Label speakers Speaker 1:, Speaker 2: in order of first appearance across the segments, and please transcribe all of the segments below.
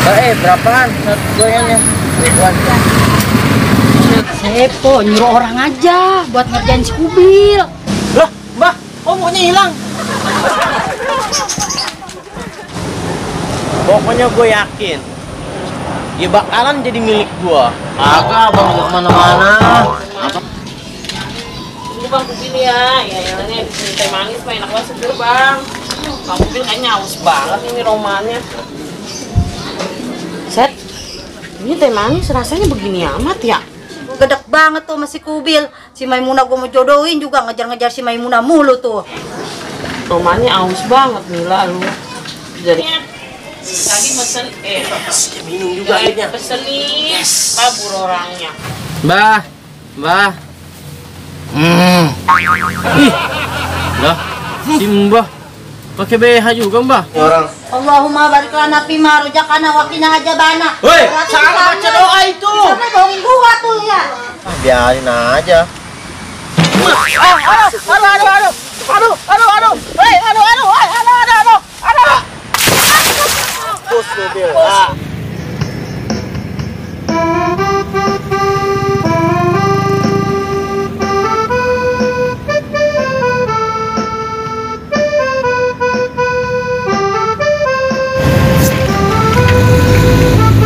Speaker 1: Berapaan satu goyannya? Ribuan.
Speaker 2: Sepo nyuruh orang aja buat ngerjain si Kubil.
Speaker 1: Loh, Mbah, kok pokoknya hilang? Pokoknya gue yakin dia bakalan jadi milik gua. Agak bang kemana-mana.
Speaker 3: Ini bang Kubil ya, ini bikin teh manis mah enak banget seger bang. Bang Kubil kayaknya haus banget ini romannya. Set, ini teh manis rasanya begini amat ya?
Speaker 2: Gedek banget tuh masih Kubil. Si Maimunah gue mau jodohin juga ngejar-ngejar si Maimunah mulu tuh.
Speaker 3: Romannya haus banget nih lalu. Jadi lagi mesen
Speaker 1: Minum juga akhirnya.
Speaker 3: pesenin kabur orangnya.
Speaker 1: Mbah. Ih. Lah, si Mbah pakai BH juga, Mbah. Orang.
Speaker 2: Allahumma barik lana fima rojakana wa qina ajabana.
Speaker 1: Woi, salah baca doa itu.
Speaker 2: Sana bohongin gua tuh ya.
Speaker 1: Biarin aja. Aduh. Pus mobil.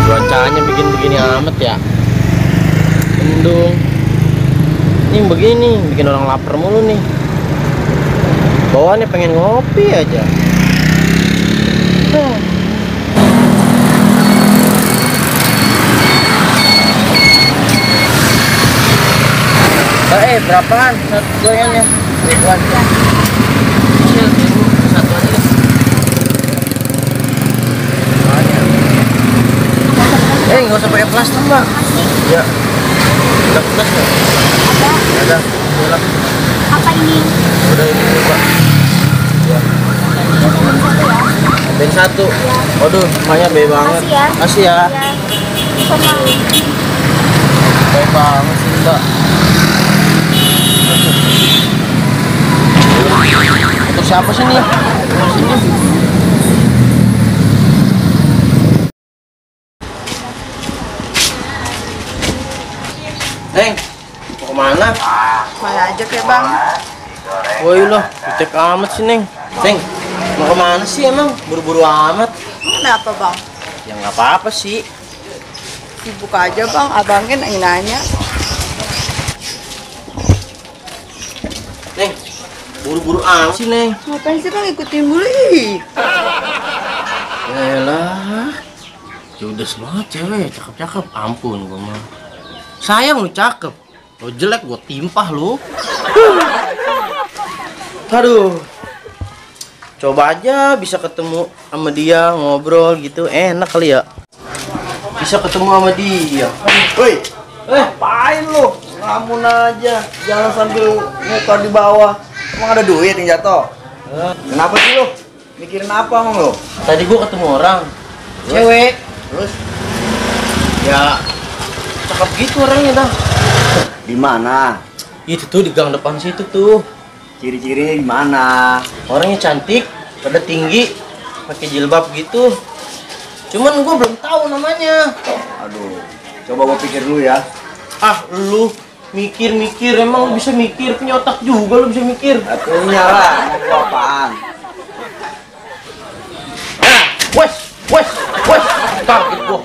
Speaker 1: Cuacanya bikin begini amat ya. Mendung. Ini begini bikin orang lapar mulu nih. Bawaannya pengen ngopi aja. Berapaan satu goyannya? Ribuan. Kecil, satu aja. Nggak usah pakai plastik, Mbak. Ya. Ada pedas nggak? Ada. Udah.
Speaker 2: Apa ini?
Speaker 1: Udah ini Mbak. Ya. Ambil satu. Waduh, semuanya baik banget. Makasih ya. Baik banget sih, Mbak. Untuk siapa sih nih? Sini. Neng, mau kemana?
Speaker 2: Mana aja kayak bang.
Speaker 1: Woi loh, cek amat sih Neng. Neng, mau kemana sih emang? Buru-buru amat.
Speaker 2: Kenapa bang?
Speaker 1: Ya nggak apa-apa sih.
Speaker 2: Sibuk aja bang, abangnya nanya.
Speaker 1: Neng, buru-buru amat sih Neng.
Speaker 2: Ngapain sih bang ikutin mulu ih?
Speaker 1: Yaelah, judes banget cewek, cakep-cakep. Ampun gua mah. Sayang lu cakep, lu jelek gua timpah lu. Aduh, coba aja bisa ketemu sama dia ngobrol gitu, enak kali ya. Bisa ketemu sama dia. Woi,
Speaker 4: Ngapain lu? Ngelamun aja, jangan sambil muka di bawah. Emang ada duit yang jatuh? Kenapa sih lu? Mikirin apa emang lu?
Speaker 1: tadi gua ketemu orang, cewek.
Speaker 4: Terus
Speaker 1: Ya, cakep gitu orangnya dah.
Speaker 4: di mana?
Speaker 1: Itu tuh di gang depan situ tuh.
Speaker 4: Ciri-cirinya gimana?
Speaker 1: Orangnya cantik, pada tinggi, pakai jilbab gitu. Cuman gua belum tahu namanya.
Speaker 4: Aduh, coba gua pikir dulu ya.
Speaker 1: Ah, lu mikir-mikir, emang lu bisa mikir, punya otak juga lu bisa mikir.
Speaker 4: Punya lah, mau gua apaan?
Speaker 1: Nah, wes, kaget gua.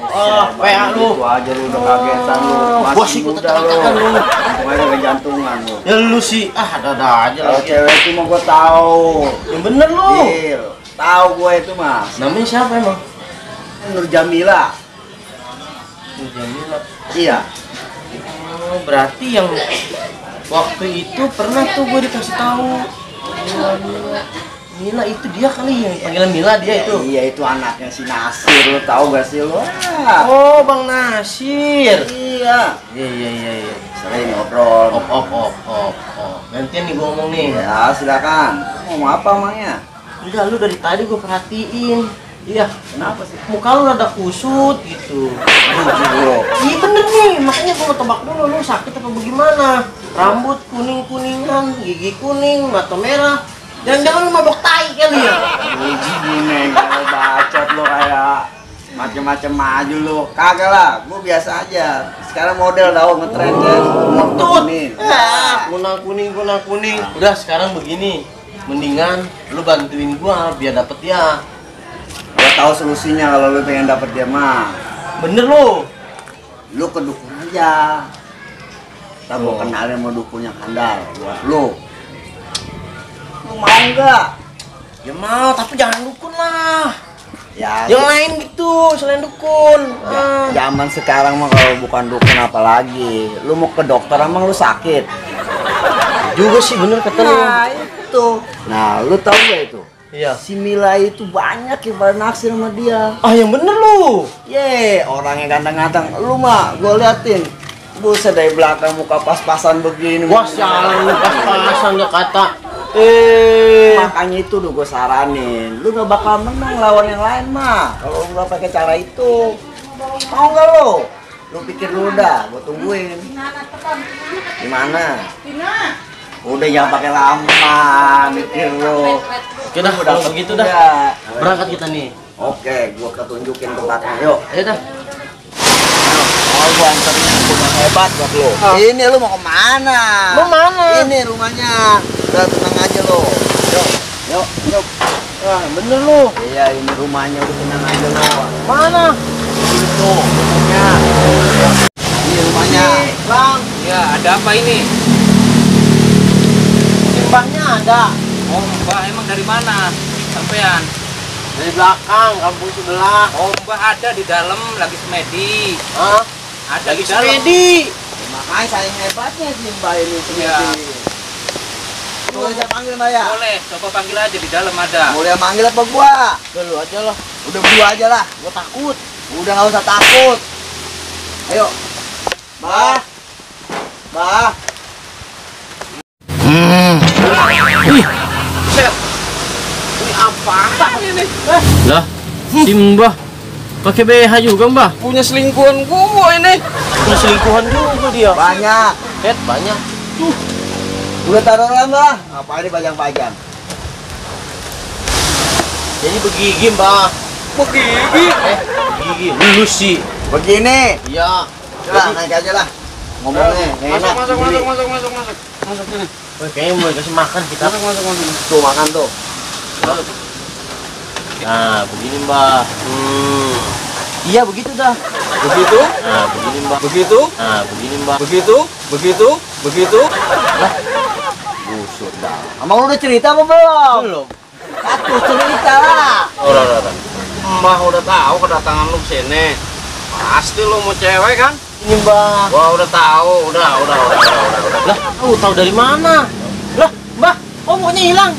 Speaker 1: PA lu.
Speaker 4: Itu aja lu udah kagetan lu.
Speaker 1: Bos ikut
Speaker 4: muda lu.
Speaker 1: tekan lu.
Speaker 4: Pokoknya udah jantungan lu.
Speaker 1: Ya lu sih, ada aja
Speaker 4: Kalau
Speaker 1: lagi.
Speaker 4: cewek itu mau gua tahu.
Speaker 1: Yang bener lu.
Speaker 4: Deal. Tahu gua itu mas.
Speaker 1: Namanya siapa emang?
Speaker 4: Nur Jamila.
Speaker 1: Jamila.
Speaker 4: Iya.
Speaker 1: Oh, berarti yang waktu itu pernah tuh gue dikasih tahu. Mila itu dia kali yang panggilan Mila dia itu.
Speaker 4: Iya itu anaknya si Nasir, lu tahu gak sih lu?
Speaker 1: Oh, Bang Nasir.
Speaker 4: Iya.
Speaker 1: Iya.
Speaker 4: Sering ngobrol.
Speaker 1: Op. Gantian nih gue ngomong nih.
Speaker 4: Ya silakan. Mau apa emangnya?
Speaker 1: Enggak, lu dari tadi gue perhatiin. Iya,
Speaker 4: Kenapa sih?
Speaker 1: muka lu rada kusut gitu.
Speaker 4: Bro.
Speaker 1: Iya bener nih, makanya gue mau tebak dulu lu sakit apa bagaimana. Rambut kuning-kuningan, gigi kuning, mata merah. Jangan-jangan lu mabok tai kali ya?
Speaker 4: Uji gini, kalau bacot lo kayak Macem-macem aja lu. Kagak lah, gua biasa aja. Sekarang model tau ngetren kan. Kuning.
Speaker 1: Kunang kuning. Udah sekarang begini. Mendingan lu bantuin gua biar dapet dia.
Speaker 4: Gua tahu solusinya kalau lu pengen dapet dia mah.
Speaker 1: Bener lu.
Speaker 4: Lu ke dukun aja. Ntar gua kenalin sama dukun yang handal buat lu. Lu mau nggak?
Speaker 1: Ya mau, tapi jangan dukun lah.
Speaker 4: Ya,
Speaker 1: Yang lain gitu, selain dukun.
Speaker 4: zaman sekarang mah kalau bukan dukun apalagi. Lu mau ke dokter emang lu sakit.
Speaker 1: Juga sih bener kata lu.
Speaker 4: Nah itu. Nah lu tahu gak itu?
Speaker 1: Iya.
Speaker 4: Si Mila itu banyak yang pada naksir sama dia.
Speaker 1: Ah yang bener lu.
Speaker 4: Ye, orangnya ganteng-ganteng. Lu mah gue liatin. Buset dari belakang muka pas-pasan begini.
Speaker 1: Wah sialan lu pas-pasan gak kata.
Speaker 4: Makanya itu udah gue saranin. Lu gak bakal menang lawan yang lain mah. Kalau lu gak pakai cara itu. Mau gak lu? Lu pikir dulu dah, gue tungguin. Gimana? Udah jangan pakai lama, mikir lu.
Speaker 1: Oke dah, kalau begitu dah. Berangkat kita nih.
Speaker 4: Oke, gua ketunjukin tempatnya. Yuk.
Speaker 1: Ayo dah.
Speaker 4: Mau gua anterin rumah hebat buat lu. Ini lu mau kemana?
Speaker 1: Mau mana?
Speaker 4: Ini rumahnya. Udah tenang aja lu. Yuk, yuk, yuk.
Speaker 1: Wah bener lu.
Speaker 4: Iya, ini rumahnya udah tenang aja lu.
Speaker 1: Mana?
Speaker 4: Itu rumahnya. Ini rumahnya.
Speaker 1: Bang,
Speaker 3: Ya, ada apa ini?
Speaker 1: timbangnya ada.
Speaker 3: Oh, Mbak, emang dari mana? Sampean?
Speaker 1: Dari belakang, kampung sebelah.
Speaker 3: Oh, Mbak ada di dalam lagi semedi.
Speaker 1: Hah?
Speaker 3: Ada
Speaker 1: Lagi
Speaker 3: di dalam.
Speaker 1: semedi.
Speaker 4: Makanya saing hebatnya si Mbak ini
Speaker 3: Iya.
Speaker 4: Boleh saya panggil Mbak ya?
Speaker 3: Boleh, coba panggil aja di dalam ada.
Speaker 4: Boleh manggil apa gua?
Speaker 1: Dulu aja lah.
Speaker 4: Udah berdua aja lah.
Speaker 1: Gua takut.
Speaker 4: Udah nggak usah takut. Ayo. Mbah. Mbah.
Speaker 3: Set. Ini apaan ini?
Speaker 1: Lah, si Mbah pakai BH juga Mbah.
Speaker 3: Punya selingkuhan gua ini.
Speaker 1: Punya selingkuhan juga dia.
Speaker 4: Banyak.
Speaker 1: Set banyak.
Speaker 4: Udah taruh lah Mbah. Apa ini pajang-pajang?
Speaker 1: Jadi begigi Mbah.
Speaker 3: Begigi.
Speaker 1: Begigi. Lu sih.
Speaker 4: Begini.
Speaker 1: Iya.
Speaker 4: Udah naik aja lah. Ngomongnya nggak enak. Sendiri.
Speaker 3: Masuk sini.
Speaker 1: Wah, kayaknya mau kasih makan kita.
Speaker 3: Masuk.
Speaker 4: Tuh makan tuh.
Speaker 1: Nah, begini Mbah. Iya begitu dah.
Speaker 3: Begitu?
Speaker 1: Nah, begini Mbah.
Speaker 3: Begitu?
Speaker 1: Nah, begini Mbah.
Speaker 3: Begitu? Begitu? Begitu?
Speaker 4: Busuk dah. Emang lu udah cerita apa belum?
Speaker 1: Belum.
Speaker 4: Satu cerita lah.
Speaker 3: Udah. Mbah udah tahu kedatangan lu sini. Pasti lu mau cewek kan?
Speaker 1: Ini Mbah.
Speaker 3: Gua udah tahu. Udah.
Speaker 1: Lah, tahu dari mana? Lah, Mbah, kok mukanya hilang?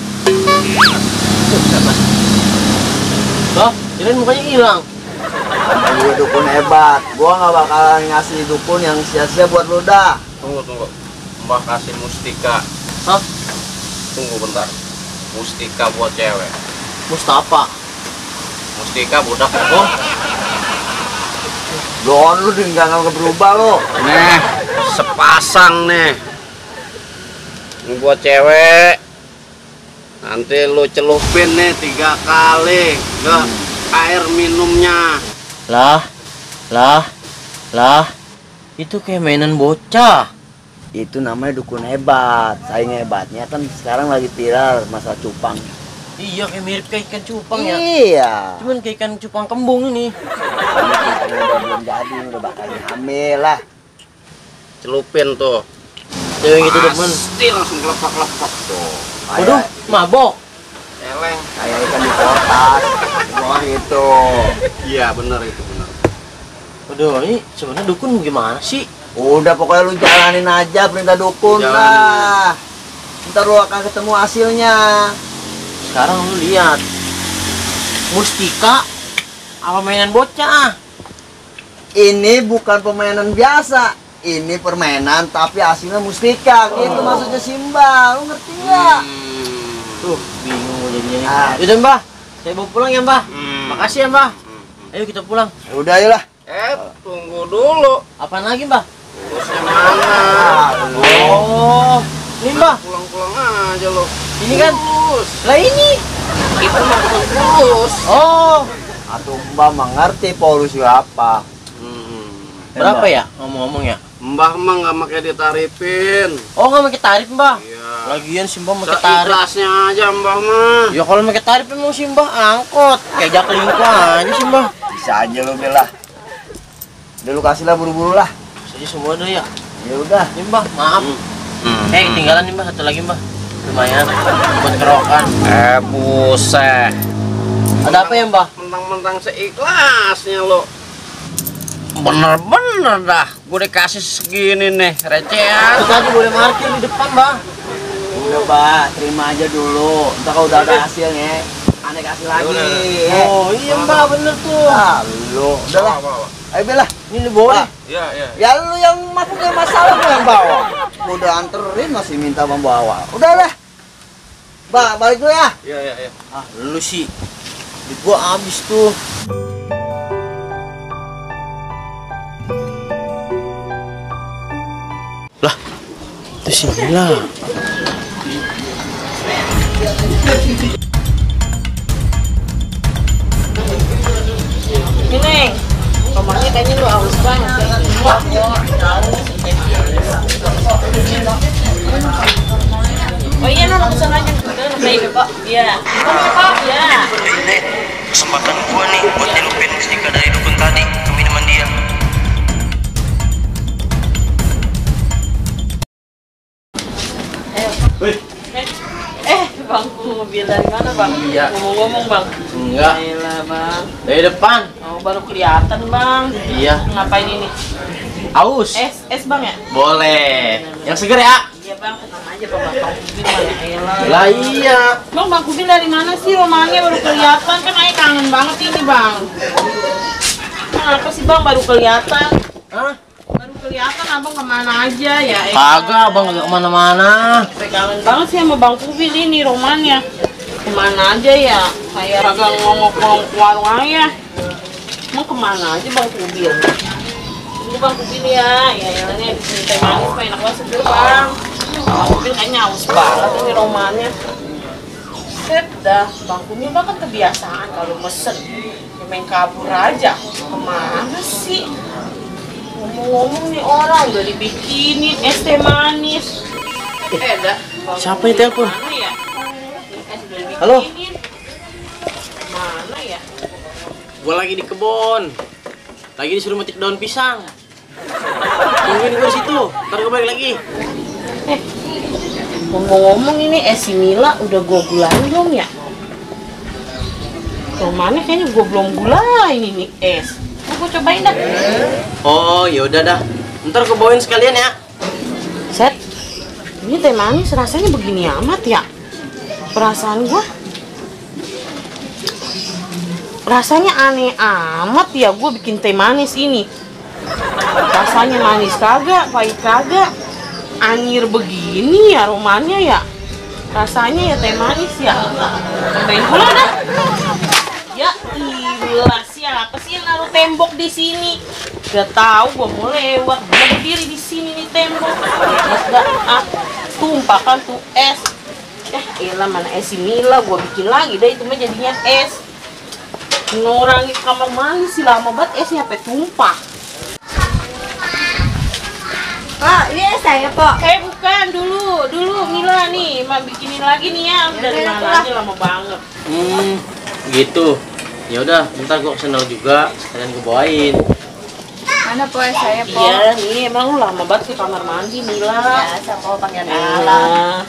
Speaker 1: Lah, kirain mukanya hilang.
Speaker 4: Sama juga dukun hebat. Gua nggak bakalan ngasih dukun yang sia-sia buat lu dah.
Speaker 3: Tunggu. Mbah kasih mustika.
Speaker 1: Hah?
Speaker 3: Tunggu bentar. Mustika buat cewek.
Speaker 1: Mustafa.
Speaker 3: Mustika budak oh.
Speaker 4: Don lu nggak berubah lu.
Speaker 3: Nih, sepasang nih. Ini buat cewek. Nanti lu celupin nih 3 kali ke air minumnya.
Speaker 1: Lah. Itu kayak mainan bocah.
Speaker 4: Itu namanya dukun hebat. Saing hebatnya kan sekarang lagi viral masalah cupang.
Speaker 1: Iya, kayak mirip kayak ikan cupang ya.
Speaker 4: Iya.
Speaker 1: Cuman kayak ikan cupang kembung ini.
Speaker 4: Ini cupang udah belum jadi, udah bakal hamil lah.
Speaker 3: Celupin tuh.
Speaker 1: Cewek gitu demen.
Speaker 3: Pasti langsung lepak-lepak tuh.
Speaker 1: Waduh, mabok.
Speaker 3: Eleng.
Speaker 4: Kayak ikan di kertas. Wah itu.
Speaker 3: Iya, bener itu bener.
Speaker 1: Waduh, ini sebenarnya dukun gimana sih?
Speaker 4: Udah pokoknya lu jalanin aja perintah dukun lah. Ntar lu akan ketemu hasilnya.
Speaker 1: Sekarang lu lihat. Mustika apa mainan bocah?
Speaker 4: Ini bukan permainan biasa. Ini permainan tapi hasilnya mustika. Gitu maksudnya Simba. Lu ngerti nggak?
Speaker 1: Tuh, bingung gua jadinya.
Speaker 4: Ah.
Speaker 1: Yaudah, Mbah. Saya mau pulang ya, Mbah. Makasih ya, Mbah. Ayo kita pulang.
Speaker 4: Udah ayolah.
Speaker 3: Tunggu dulu.
Speaker 1: Apaan lagi, Mbah?
Speaker 3: Urusnya mana?
Speaker 1: Oh, ini, Mbah.
Speaker 3: Pulang-pulang aja lo.
Speaker 1: Ini kan.
Speaker 3: Urus.
Speaker 1: Lah ini.
Speaker 3: Itu mah bukan urus.
Speaker 1: Oh,
Speaker 4: Atau Mbah mengerti polusi apa?
Speaker 1: Berapa ya ngomong-ngomong ya?
Speaker 5: Mbah mah nggak pakai ditarifin.
Speaker 1: Oh, nggak pakai tarif, Mbah.
Speaker 5: Iya.
Speaker 1: Lagian si Mbah pakai tarif.
Speaker 5: Seikhlasnya aja Mbah mah.
Speaker 1: Ya kalau pakai tarif emang si Mbah angkot. Kayak jaklingko aja si Mbah.
Speaker 4: Bisa aja lu Bil lah. Udah lu kasih lah buru-buru lah.
Speaker 1: Saja semua dah ya.
Speaker 4: Ya udah.
Speaker 1: Nih Mbah, maaf. Tinggalan nih Mbah, satu lagi Mbah. Lumayan buat kerokan.
Speaker 5: Buset.
Speaker 1: Ada apa ya Mbah?
Speaker 5: Mentang-mentang seikhlasnya lo. Bener-bener dah. Gue dikasih segini nih recehan.
Speaker 1: Tadi boleh parkir di depan Mbah.
Speaker 4: Udah Mbak, terima aja dulu. Entar kalau udah ada hasilnya, aneh kasih lagi.
Speaker 1: Oh iya Mbah, bener tuh.
Speaker 4: Ah, lu. Udah lah. Ayo Bil lah.
Speaker 1: Ini lu bawa nih.
Speaker 5: Iya, iya.
Speaker 4: Ya lu yang punya masalah lu yang bawa. Udah anterin masih minta membawa. Udah lah. Mbak, balik dulu ya.
Speaker 5: Iya, iya, iya.
Speaker 1: Ah, lu sih. Duit gua habis tuh. Lah, itu si Mila.
Speaker 3: Ini, rumahnya kayaknya lu haus banget ya. Oh iya, Nona, pesan aja. Baik, Pak. Iya. Pak, iya.
Speaker 6: Ini kesempatan gua nih buat nyelupin mustika dari dukun tadi ke minuman dia.
Speaker 3: Bangku mobil dari mana, Bang?
Speaker 1: Iya.
Speaker 3: Ngomong-ngomong, Bang.
Speaker 1: Enggak.
Speaker 3: Ayolah, Bang.
Speaker 1: Dari depan.
Speaker 3: Oh, baru kelihatan, Bang.
Speaker 1: Iya.
Speaker 3: Ngapain ini?
Speaker 1: Aus.
Speaker 3: Es, Bang ya?
Speaker 1: Boleh. Yang seger ya?
Speaker 3: Iya, Bang. Tenang aja, Bang. Bang Kubil mana? Ayolah.
Speaker 1: Lah iya.
Speaker 3: Bang Kubil dari mana sih? Rumahnya baru kelihatan. Kan Ayah kangen banget ini, Bang. Kenapa sih, Bang? Baru kelihatan.
Speaker 1: Hah?
Speaker 3: Baru kelihatan, Abang kemana aja ya?
Speaker 1: Kagak, Abang kagak kemana-mana.
Speaker 3: Saya kangen banget sih sama Bang Kubil ini romannya. Kemana aja ya? Kayak kagak ngomong-ngomong ke warung Ayah. Emang kemana aja Bang Kubil? Ini Bang Kubil ya, ini disini teh manis mah enak banget seger Bang. Bang Kubil kayaknya haus banget ini romannya. Set dah, Bang Kubil bahkan kebiasaan kalau mesen ya main kabur aja. Kemana sih? Ngomong-ngomong nih orang udah dibikinin es teh manis. Dah.
Speaker 1: Siapa yang telepon?
Speaker 3: Mana ya? Ini es udah dibikinin.
Speaker 1: Halo?
Speaker 3: Mana ya?
Speaker 1: Gua lagi di kebun. Lagi disuruh metik daun pisang. Tungguin gua di situ. Ntar gua balik lagi.
Speaker 3: Ngomong-ngomong ini es si Mila udah gua gulain belum ya? Mana kayaknya gua belum gulain ini es. Gua cobain dah.
Speaker 1: Oh, ya udah dah. Ntar gua bawain sekalian ya.
Speaker 3: Set. Ini teh manis rasanya begini amat ya? Perasaan gua rasanya aneh amat ya gua bikin teh manis ini. Rasanya manis kagak, pahit kagak. Anyir begini ya romannya ya. Rasanya ya teh manis ya. Cobain dulu dah. Ya ilah, siapa sih yang naruh tembok di sini? Gak tahu, gua mau lewat, gua berdiri di sini nih tembok. Tumpah kan tuh es. Elah mana es si Mila, gua bikin lagi dah itu mah jadinya es. Ngorangin kamar mandi sih lama banget esnya sampai tumpah.
Speaker 2: Pak, ini es saya, Pak.
Speaker 3: Bukan dulu Mila nih, mah bikinin lagi nih ya. Dari mana aja lama banget.
Speaker 1: Gitu. Ya udah, ntar gua kesana juga, sekalian gua bawain.
Speaker 2: Mana po es saya, Po?
Speaker 3: Iya, nih emang lu lama banget ke kamar mandi Mila.
Speaker 2: Biasa, Po, panggil alam.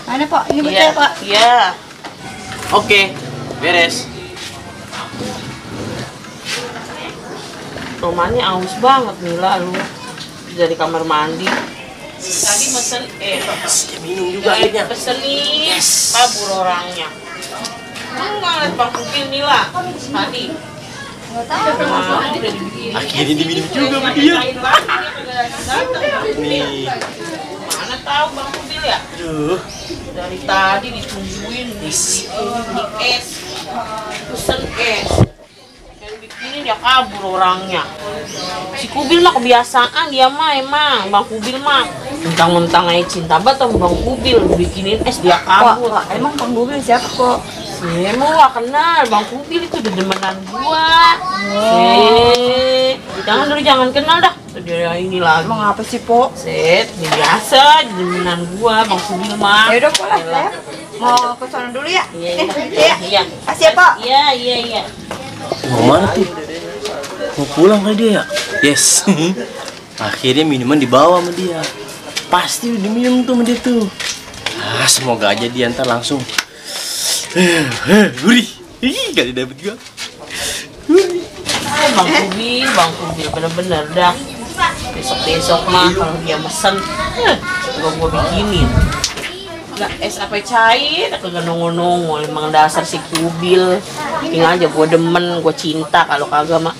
Speaker 2: Mana, Po? Ini betul,
Speaker 3: Iya,
Speaker 2: Pak.
Speaker 3: iya.
Speaker 1: Oke, beres.
Speaker 3: Romannya aus banget Mila lu dari kamar mandi. Tadi mesen
Speaker 1: Minum juga airnya.
Speaker 3: pesenin kabur orangnya. Ngeliat Bang Kubil Mila tadi.
Speaker 2: Nggak tahu.
Speaker 3: Udah dibikin.
Speaker 1: Akhirnya diminum juga sama dia. Nih.
Speaker 3: Mana tahu Bang Kubil ya?
Speaker 1: Aduh.
Speaker 3: Dari tadi ditungguin beli es, pesen es. Yang bikinin dia kabur orangnya. Si Kubil mah kebiasaan dia mah emang Bang Kubil mah mentang-mentang aja cinta banget sama Bang Kubil bikinin es dia kabur.
Speaker 2: Pak, emang Bang Kubil siapa, Po?
Speaker 3: Emang gak kenal, Bang Kubil itu dedemenan gua. Jangan kenal dah. Dia ini lagi.
Speaker 2: Emang apa sih, Po?
Speaker 3: Set, ini biasa dedemenan gua, Bang Kubil mah.
Speaker 2: Ya udah, Po lah. Saya mau ke sana dulu ya.
Speaker 3: Iya.
Speaker 2: Kasih ya, Po.
Speaker 3: Iya.
Speaker 1: Mau mana tuh? Mau pulang kali dia ya? Yes. Akhirnya minuman dibawa sama dia. Pasti udah diminum tuh sama dia tuh. Semoga aja dia ntar langsung. Gurih. Kali dapet gua.
Speaker 3: Bang Kubil bener-bener dah. Besok mah kalau dia mesen, gua bikinin. Lah es apa cair, kagak nongol-nongol. Emang dasar si Kubil. Tinggal aja gua demen, gua cinta. Kalau kagak mah